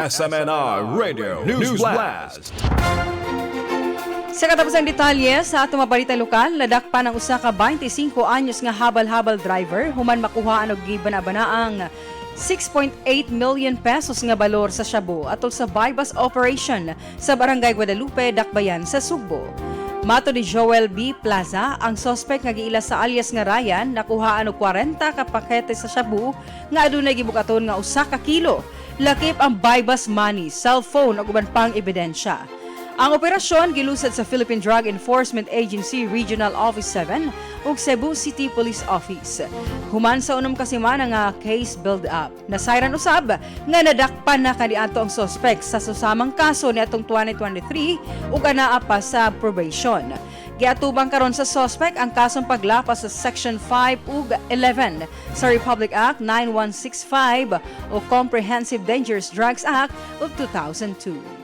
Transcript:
SMNI Radio News Blast. Sa katapusang detalye sa atong mga balita lokal, nadakpan ang usa ka 25 anyos nga habal-habal driver human makuhaan og gibana-banaang 6.8 million pesos nga balor sa shabu atol sa buy-bust operation sa Barangay Guadalupe, Dakbayan sa Sugbo. Matod ni Joel B. Plaza, ang sospek nga giila sa alias nga Ryan nakuhaan og 40 ka pakete sa shabu nga adunay gibukaton nga 1 ka kilo. Lakip ang buy-bust money, cellphone ug uban pang ebidensya. Ang operasyon gilusad sa Philippine Drug Enforcement Agency Regional Office 7 ug Cebu City Police Office. Human sa 6 ka semana nga case build-up, nasayran usab nga nadakpan na kaniadto ang suspect sa susamang kaso niadtong 2023 ug anaa pa sa probation. Giatubang karon sa suspect ang kasong paglapas sa Section 5 ug 11 sa Republic Act 9165 o Comprehensive Dangerous Drugs Act of 2002.